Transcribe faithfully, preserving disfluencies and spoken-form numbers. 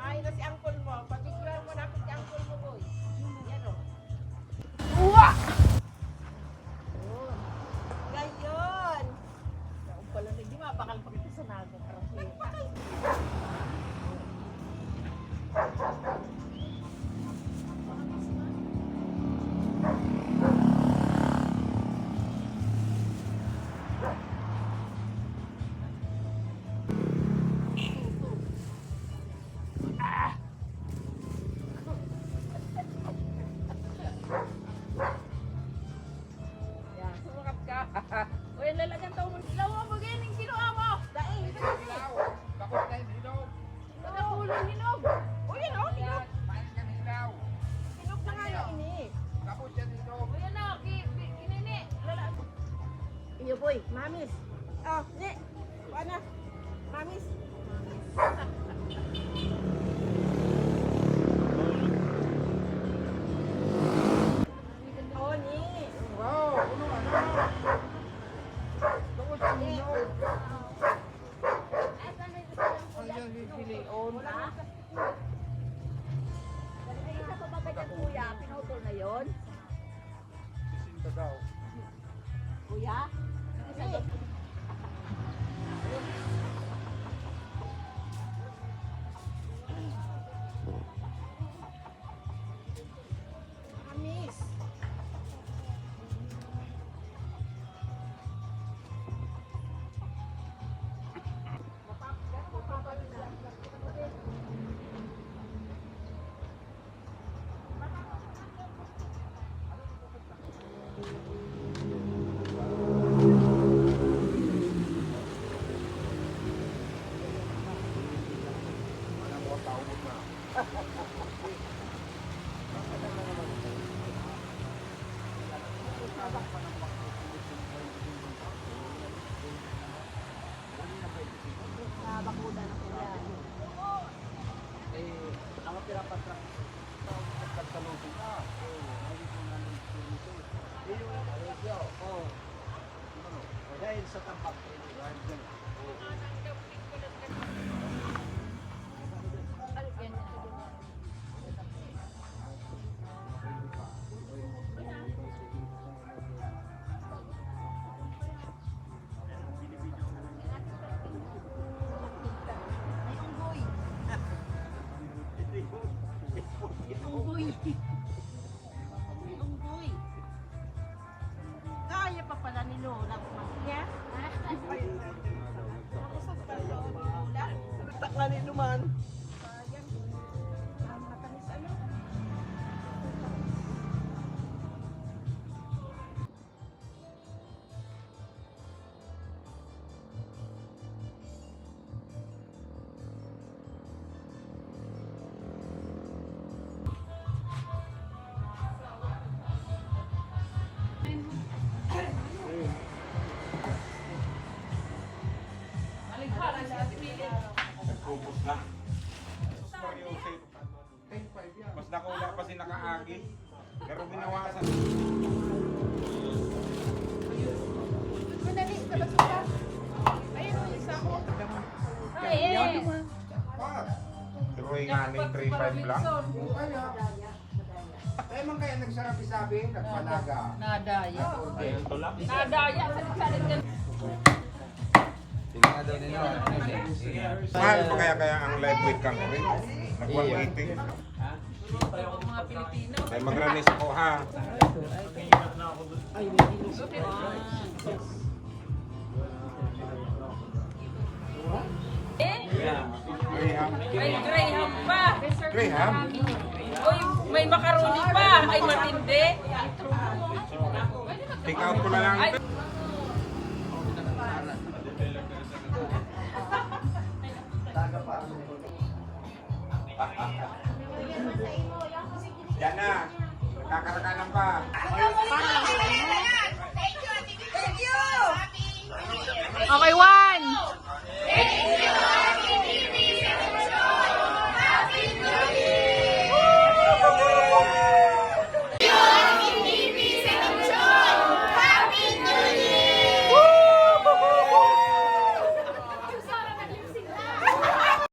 Ay, na si uncle mo. Pabidyohan mo na ako si uncle mo, boy. Yan, o. Gayon. Yan pala, hindi mabakal pa kita sa naga. Yan, sumakat ka. O, yan, lalagyan tao mo. Ilaw mo, bagay, ning kinuha mo. Dai, ito na, eh. Bakit na hinog? Wala, ulo, hinog. O, yan, o, hinog. Paano ka hilaw? Hinog na nga yan, ini. Bakit yan hinog? O, yan, o, ki-, ki-, kinini. Lala. Iyo, boy, mamis. O, ni. Kuha na. Mamis. Oni. Wow, ano, ano? Tungod sa inyo. Ang iyang pipilion. Isa pa ba dyan, kuya? Pinutol na yon? Sisenta daw. Kuya? Amis. Nabakuna na sila. Eh, ang pinapatrack ko, pagkasalubong na. Oo, hindi ko na nag-experience yun. Eh, yung, oo. Dahil sa tabak, eh, dahil dyan. May unggoy. May unggoy. May unggoy. Kaya pa pala ni Lola kumakyat. Nakusog pa ni Lola. Takla ni Luman. Sayang. Ang matamis, ano? Nagkubos na. Mas dakula pa si nakaagi. Pero binawasan. Madali, sa basura. Ayun, yung isa ko. Ay, eh. Pero yung nga, may three five lang. Kaya man kaya nagsabi-sabi, nagpanaga. Nadaya. Ayun, tulak. Nadaya, sa nagsalit ka. Tingnan daw nila. Mahal pa kaya, kaya ang live weight kang rin? Nag one eighty. Mga Pilipino. Kaya magranis ako, ha? Ay, may hinos pa. Eh? Graham. May Graham pa. Graham? Uy, may macaroni pa. Ay, matindi. Take out ko na lang. Ay.